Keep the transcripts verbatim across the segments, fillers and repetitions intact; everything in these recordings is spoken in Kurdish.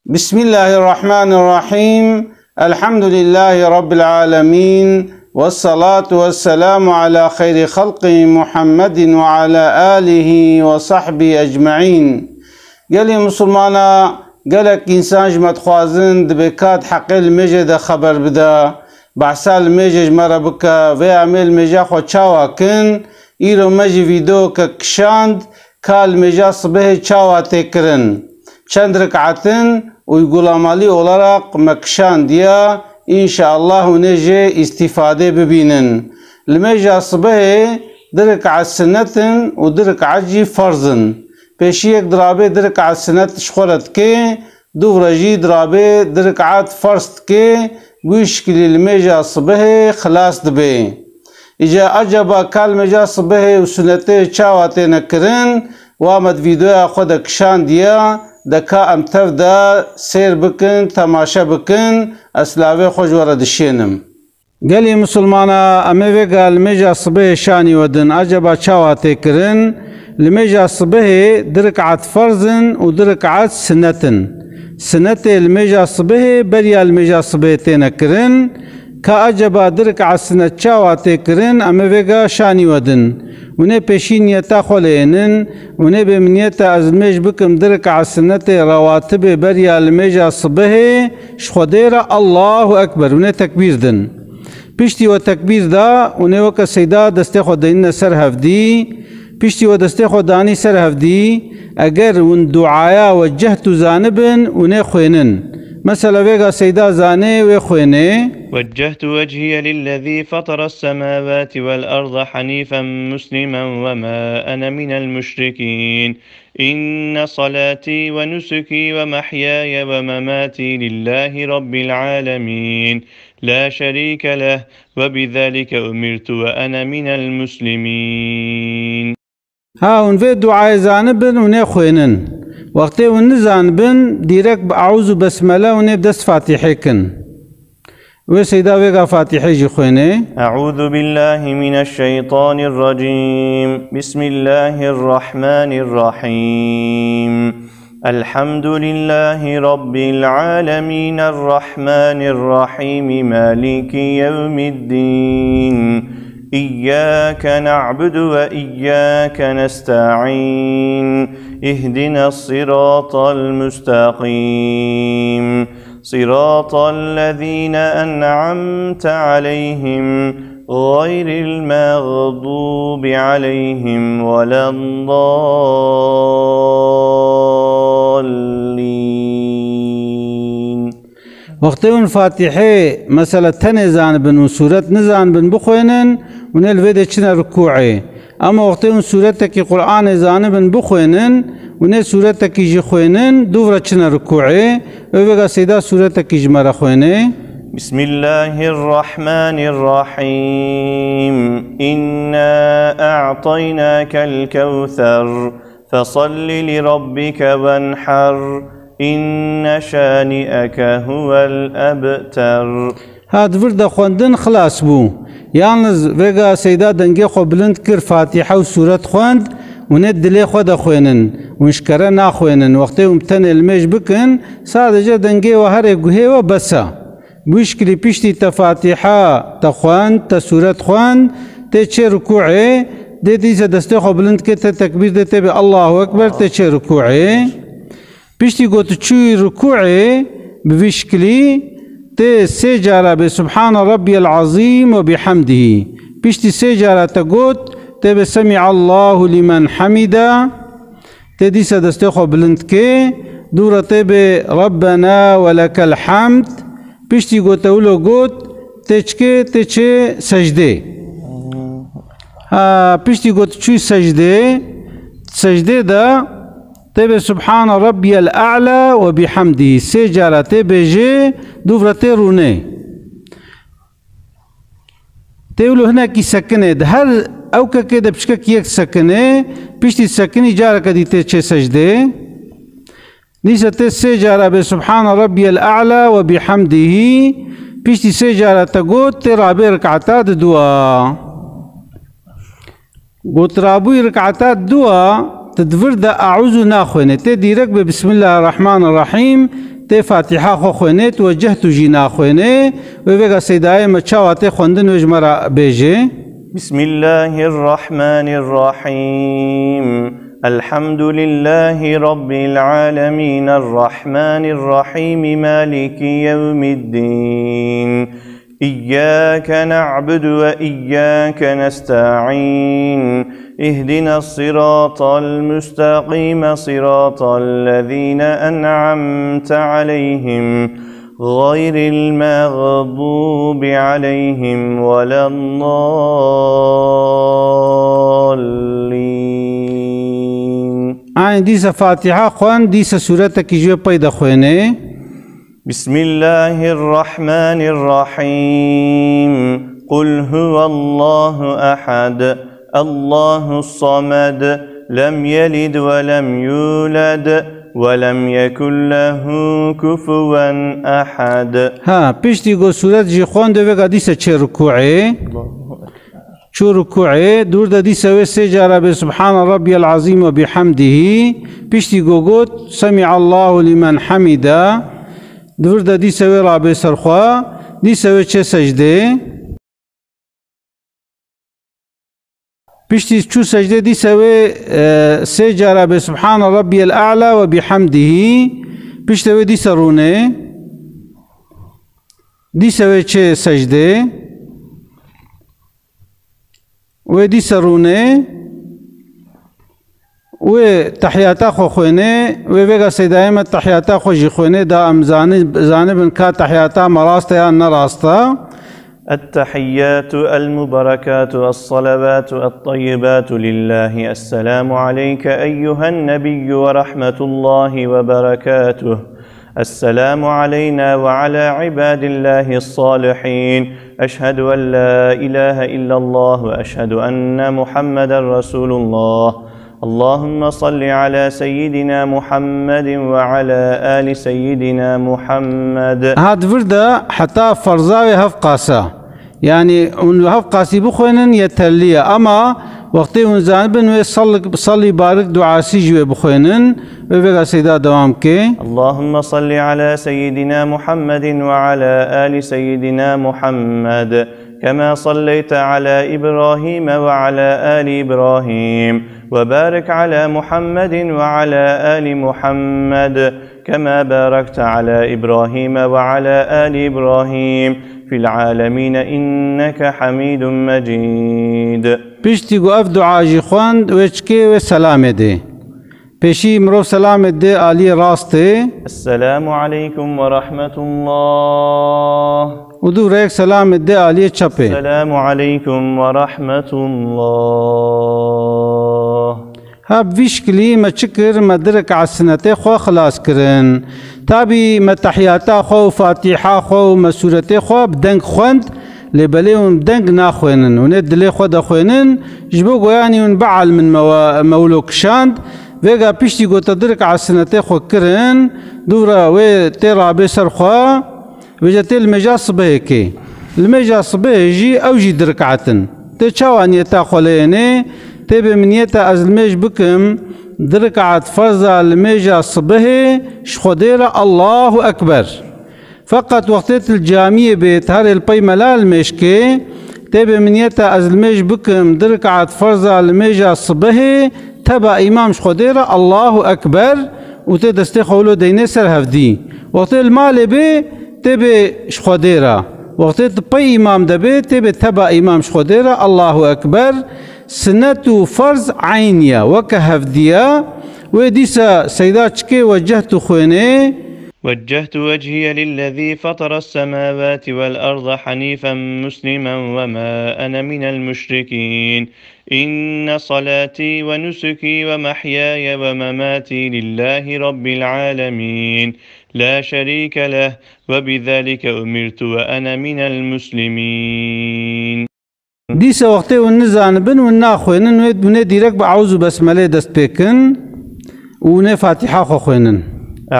Bismillahirrahmanirrahim. Elhamdülillahi Rabbil alemin. Vessalatu vesselamu ala hayri halqi Muhammedin ve ala alihi ve sahbihi ecmaîn. Gelê Musulmana, gelek însan ji me dixwazin dibê ka di heqê limêjê de xeber bide. Behsa limêjê ji me re bike, vê em ê limêja xwe çawa kin? Îro me jî vîdeoke kişand, ka limêja sibehê çawa tê kirin? Çend rikatin? Uygulamalî olarak me kişandiye, înşeallah hûn ê jê îstîfadê bibînin. Limêja sibehê du rikaet sinet in û du rikaet jî ferz in. Pêşiyek dirabê du rikaet sinet ji xwe re dike, dûvre jî dirabê du rikaet ferz dike, wî şikilî limêja sibehê xilas dibe. Îca ecaba ka limêja sibehê û sunetê çawa têne kirin, wa me di vîdeoya xwe de kişandiye, de ka em tev de sêr bikin, temaşe bikin, ez silavê xwe ji we re dişênim. Gelê Musulmana, em ê vêga limêja sibehê şanî we din, ecaba çawa tê kirin? Limêja sibehê du rikaet ferz in û du rikaet sinet in. Sinetê limêja sibehê beriya limêja sibehê têne kirin. Ka ecaba du rikaet sinet çawa tê kirin, em ê vêga şanî we din. Hûn ê pêşî niyeta xwe lênin, hûn ê bê min niyeta ez limêj bikim du rikaet sinetê rewatibê beriya limêja sibehê ji Xwedê re Allahu Ekber, hûn ê tekbîr din. Piştî we tekbîr da, hûn ê weke seyda destê xwe deyine ser hevdî. Piştî we destê xwe danî ser hevdî, eger hûn duaya wecehtu zanibin, hûn ê xwênin. Mesela vêga seyda zanê wê xwênê. وجهت وجهي للذي فطر السماوات والأرض حنيفا مسلما وما أنا من المشركين. إن صلاتي ونسكي ومحياي ومماتي لله رب العالمين لا شريك له وبذلك أمرت وأنا من المسلمين. Ha, hûn vê duayê zanibin, hûn ê xwênin. Wextê hûn nizanibin, dîrek bi eûz û besmele hûn ê bi dest Fatîhê kin. Wê seyda vêga Fatîhê jî xwênê. أعوذ بالله من الشيطان الرجيم. بسم الله الرحمن الرحيم. الحمد لله رب العالمين الرحمن الرحيم مالك يوم الدين. إياك نعبد وإياك نستعين. اهدنا الصراط المستقيم. صراط الذين أنعمت عليهم غير المغضوب عليهم ولا الضالين. Wextê hûn Fatîhê, mesela, tenê zanibin û sûret nizanibin bixwênin, hûn ê li vê de çine rikûê. Ama wextê hûn sûretekî Qur'anê zanibin bixwênin, hûn ê sûretekî jî xwênin, dûv re çine rikûê. Wê vêga seyda sûretekî ji me re xwênê. بسم الله الرحمن الرحيم. إنا أعطيناك الكوثر. فصل لربك وانحر. إن شانئك هو الأبتر. Ha, di vir de xwendin xilas bû. Yalniz vêga seyda dengê xwe bilind kir, Fatîhe û sûret xwend, hûn ê dilê xwe de xwênin. Hûn ji kere naxwênin. Wextê hûn bi tenê limêj bikin, sadece dengê we herê guhê we bes e. Bi wî şikilî piştî te Fatîhe te xwend, te sûret xwend, tê çê rikûê, dê dîse destê xwe bilind kir, tê tekbîr dê, tê bê Allahu Ekber, tê çê rikûê. Piştî ku tu çûyî rikûê, bi vî şikilî tê sê cara bê Subhana Rabbiyel Azîm ve bihamdihî. Piştî sê cara te got, tê bê Semi'allahu limen hamida. Tê dîsa destê xwe bilind kê, dû re tê bê Rabbena ve lekel hamd. Piştî ku te wilo got, tê çi kê, tê çê secdê. Ha, piştî ku tu çûyî secdê, secdê de tê bê Subhana Rabbiyel A'la ve bihamdî. Sê cara tê bêjê, dûv re tê rûnê. Tê wilo hinekî sekinê. Di her ewkekê de piçkek yek sekinê, piştî sekinî careke dî tê çê secdê. Dîsa tê sê cara bê Subhana Rabbiyel A'la ve bihamdihî, piştî sê cara te got, tê rabê rikata di dua. Got rabûyî rikata dua, tu di vir de eûzû naxwêne. Tê dîrek bi Bismillahirrahmanirrahîm, Tê Fatiha xwe xwênê, tu wecehtu jî naxwênê. Wê vêga Seydayê me çawa tê xwendin, wê ji me re bêjê. بسم الله الرحمن الرحيم. الحمد لله رب العالمين، الرحمن الرحيم، مالك يوم الدين. إياك نعبد وإياك نستعين. اهدنا الصراط المستقيم، صراط الذين أنعمت عليهم، غير المغضوب عليهم ولا الضالين. Eyn dîsa Fatiha xwend, dîsa sûretekî ji wê pey de xwênê. بسم الله الرحمن الرحيم. قل هو الله أحد، الله الصمد، لم يلد ولم يولد، ولم يكن له كفوا أحد. Ha, piştî ku sûret jî xwend, vêga dîsa çê rukûê. Çû rukûê, dûr de dîsa wê sê cara bê Subhane Rabbiyel Azîm ve bihamdihî. Piştî ku got, Semi'allahu limen hamida. Dûr de dîsa wê rabê ser xwe, dîsa wê çê secdê. Piştî çû secdê dîsa wê, e, sê cara bê Subhane Rabbiyel A'la ve bihamdihî. Piştê wê dîsa rûnê. Dîsa wê çê secdê. Wê dîsa rûnê, wê tehiyata xwe xwênê, wê vêga Seydayê me tehiyata xwe jî xwênê, da em zani-, zanibin ka tehiyata me rast e yan ne rast e. التحيات المباركات الصلوات الطيبات لله. السلام عليك أيها النبي ورحمة الله وبركاته. السلام علينا وعلى عباد الله الصالحين. أشهد أن لا إله إلا الله وأشهد أن محمدا رسول الله. اللهم صل على سيدنا محمد وعلى آل سيدنا محمد. Ha di vir de heta ferza wê hev qas e. Yanî hûn hev qasî bixwênin yeterlî ye. Ama wextê hûn zanibin wê sal-, salî barik duasî ji wê bixwênin. Wê vêga Seyda dewam ke. اللهم صل على سيدنا محمد وعلى آل سيدنا محمد كما صليت على إبراهيم وعلى آل إبراهيم وبارك على محمد وعلى آل محمد كما باركت على إبراهيم وعلى آل إبراهيم في العالمين إنك حميد مجيد. Piştî ku ev dua jî xwend, wê çikê wê selamê dê. Pêşî mirov selamê dê aliyê rastê. السلام عليكم ورحمة الله. Û dû rêk selamê dê aliyê çepê. السلام عليكم ورحمة الله. Ha bi vî şikilî me çi kir? Me di rika sinetê xwe xilas kirin. Tabî me tehiyata xwe û Fatîha xwe û me sûretê xwe bi deng xwend, lê belê hûn bi deng naxwênin. Hûn ê dilê xwe de xwênin, ji bo goyanî hûn bielmin me we, me wilo kişand. Vêga piştî ku te di rika sinetê xwe kirin, dûra wê tê rabê ser xwe. Vêca tê limêja sibehê kê. Limêja sibehê jî ew jî di rikaet in. Tê çawa niyeta xwe lê yenê? Tê bê min niyeta ez limêj bikim, di rikaet ferza limêja sibehê ji Xwedê re Allahu Ekber. Feqet wextê tu li camiyê bê, tu herê li pey mela limêj kê, tê bê min niyeta ez limêj bikim, di rikaet ferza limêja sibehê, teba îmam ji Xwedê re Allahu Ekber û tê destê xwe wilo deynê ser hevdî. Wextê li malê bê, tê bê ji Xwedê re. Wextê tu pey îmam de bê, tê bê teba îmam ji Xwedê re, Allahu Ekber. Sinet û ferz eyn ya, weke hevdî ya. Wê dîsa Seyda çikê wecehtu xwênê. وجهت وجهي للذي فطر السماوات والأرض حنيفا مسلما وما أنا من المشركين. إن صلاتي ونسكي ومحياي ومماتي لله رب العالمين لا شريك له وبذلك أمرت وأنا من المسلمين. Dîsa wextê hûn nizanibin, hûn naxwênin, wê hûn ê dîrek bi eûz û besmelê dest pê kin û hûn ê Fatîha xwe xwênin.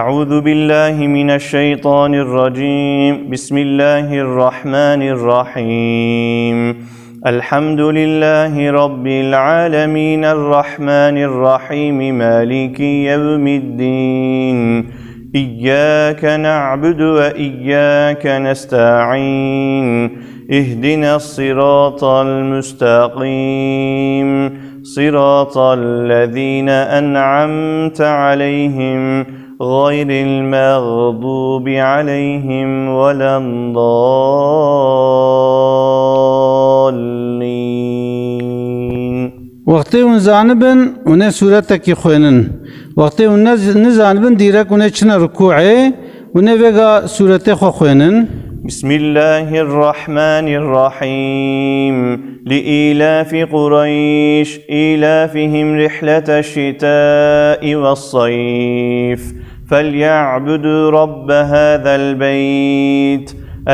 أعوذ بالله من الشيطان الرجيم. بسم الله الرحمن الرحيم. الحمد لله رب العالمين الرحمن الرحيم مالك يوم الدين. إياك نعبد وإياك نستعين. اهدنا الصراط المستقيم. صراط الذين أنعمت عليهم غير المغضوب عليهم ولا الضالين. Wextê hûn zanibin, hûn ê sûretekî xwênin. Wextê hûn nez-, nizanibin, dîrek hûn ê çine rukûê, hûn ê vêga sûretê xwe xwênin. بسم الله الرحمن الرحيم. لإيلاف قريش إيلافهم رحلة الشتاء والصيف. فليعبدوا رب هذا البيت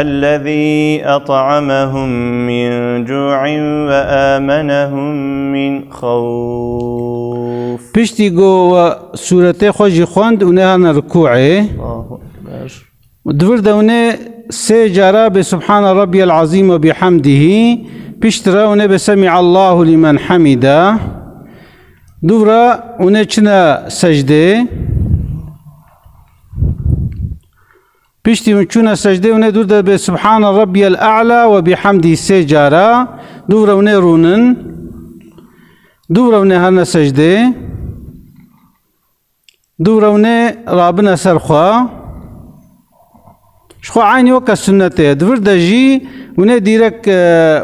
الذي أطعمهم من جوع وآمنهم من خوف. Piştî ku we sûretê xwe jî xwend û nehane rukûê. Allahu Ekber. Di vir de hûn ê sê cara bê Subhana Rabbiyel Azîm ve Bihamdihî, piştre hûn ê bê Semi'allahu limen hamida. Dûvra hûn ê çine secdê. Piştî hûn çûne secdê, hûn ê dûr de bê Subhana Rabbiyel A'la ve Bihamdî sê cara. Dûvra hûn ê rûnin. Dûvra hûn ê herne secdê. Dûvra hûn ê rabine ser xwe. Ji xwe eynî weke sunnetê ye. Di vir de jî hûn ê dîrek, e,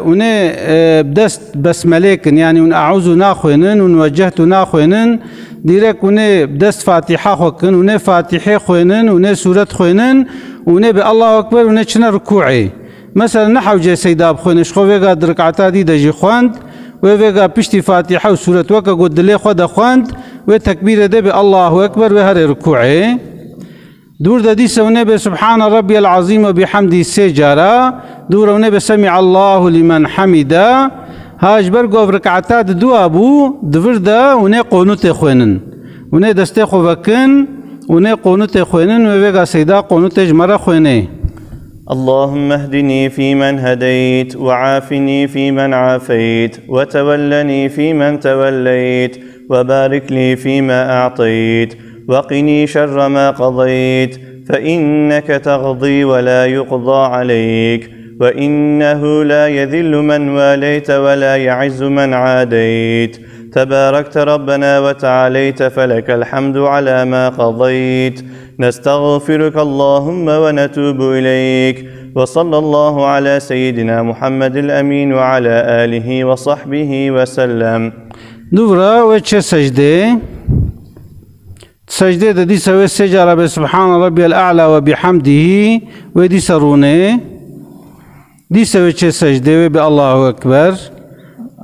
hûn ê, e, bi dest besmelê kin. Yanî hûn eûzû naxwênin, hûn wecehtu naxwênin. Dîrek hûn ê bi dest Fatîha xwe kin. Hûn ê Fatîhê xwênin, hûn ê sûret xwênin. Hûn ê bi Allahu Ekber, hûn ê çine rukûê. Mesela ne hewce seyda bixwêne, ji xwe vêga di rikata dî de jî xwend, wê vêga piştî Fatîhe û sûret weke ku dilê xwe de xwend, wê tekbîrê de bê Allahu Ekber, wê herê rukûê. Dûr de dîse hûn ê bê Subhana Rabbiyel Azîm ve Bihamdî sê cara, dûr hûn ê bê Semi'allahu limen hamida. Ha ji ber ku ev rikata di dua bû, di vir de hûn ê qonûtê xwênin. Hûn ê destê xwe vekin, hûn ê qonûtê xwênin, wê vêga seyda qonûtê ji me re xwênê. اللهم اهدني فيمن هديت، وعافني فيمن عافيت، وتولني فيمن توليت، وبارك لي فيما أعطيت، وقني شر ما قضيت، فإنك تقضي ولا يقضى عليك، وإنه لا يذل من واليت ولا يعز من عاديت، تباركت ربنا وتعاليت، فلك الحمد على ما قضيت. نستغفرك اللهم ونتوب إليك. وصلى الله على سيدنا محمد الأمين وعلى آله وصحبه وسلم. Dûvra wê çê secdê. Secdê de dîsa wê sê cara bê Subhana Rabbiyel A'la ve Bihamdihî, wê dîsa rûnê. Dîsa wê çê secdê, wê bê Allahu Ekber.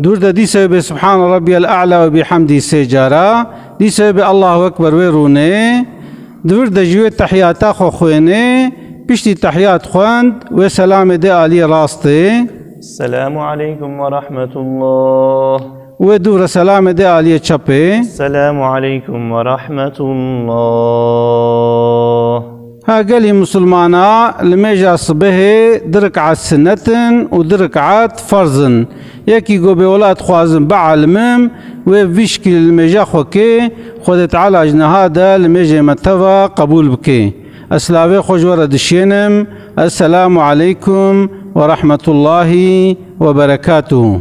Dûr de dîsa wê bê Subhana Rabbiyel A'la ve Bihamdî sê cara. Dîsa wê bê Allahu Ekber, wê rûnê. Di vir de jî wê tehiyata xwe xwênê. Piştî tehiyat xwend, wê selamê dê aliyê rastê. السلام عليكم ورحمة الله. Wê dû re selamê dê aliyê çepê. السلام عليكم ورحمة الله. Ha gelî misilmana, limêja sibehê di rik'at sinet in û di rik'at ferz in. Yekî ku bê wela dixwazim bi'elimim, wê vî şikilî limêja xwe kê, Xwedê Teala ji niha de limêjê me teva qebûl bikê. Ez silavê xwe ji we re dişiyênim. Esselamu aleykum ve rahmetullahi ve berekatuhu.